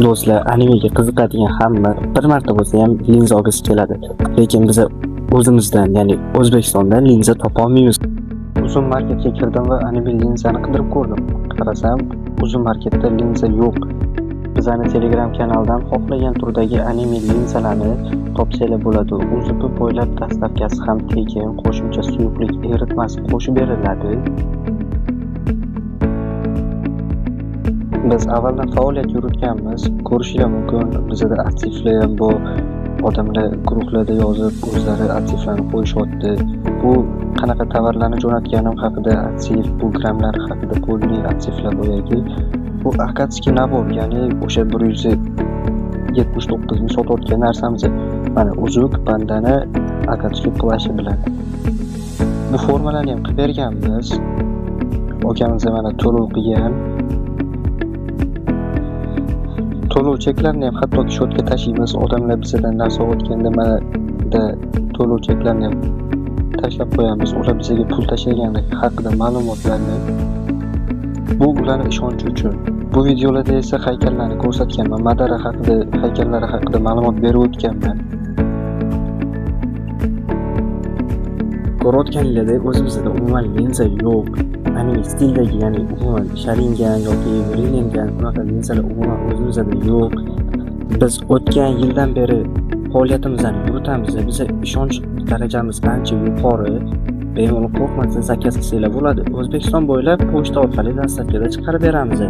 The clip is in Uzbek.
Do'stlar, animega qiziqadigan hamma bir marta bo'lsa ham linza olgisi keladi. Lekin biza o'zimizdan, ya'ni O'zbekistondan linza topolmaymiz. Uzum marketga kirdim va anime linzani qidirib ko'rdim. Qarasam, Uzum marketda linza yo'q. Bizani Telegram kanaldan xohlagan turdagi anime linzalarni topsanglar bo'ladi. UZP bo'ylab dastavkasi ham tekin, qo'shimcha suyuqlik eritmasi qo'shib beriladi. Biz avvaldan faoliyat yuritganmiz. Ko'rishinglar mumkin, bizada aktivlar ham bor. Odamlar guruhlarda yozib, o'zlari aktivlarni qo'yishyapti. Bu qanaqa tovarlarni jo'natganim haqida aktiv, bu grammlar haqida polniy aktivlar boyagi. Bu akatskiy nabor, ya'ni o'sha 179 ming sotayotgan narsamiz. Mana uzuk, bandana, akatskiy plashi bilan. Bu formalarni ham qilib berganmiz. Okamiz mana to'lov qilgan. To'lov cheklarini ham hattoki shotga tashiymiz. Odamlar bizdan narsa olayotganda mana da to'lov cheklarini ham tashlab qo'yamiz. Ular bizga pul tashlagani haqida ma'lumotlarni. Bu ularning ishonchi uchun. Bu videolarda esa haykallarni ko'rsatganman. Madara haqida, haykallari haqida ma'lumot berib o'tganman. Ko'rayotganinglardek o'zimizda umuman linza yo'q. Anime stildagi, ya'ni umuman Sharingan yoki Rinnegan unaqa linzalar umuman o'zimizda yo'q. Biz o'tgan yildan beri faoliyatimizni yuritamiz. Biza ishonch darajamiz ancha yuqori. Bemalol qo'rqmasdan zakaz qilsanglar bo'ladi. O'zbekiston bo'ylab pochta orqali dastavkada chiqarib beramiz.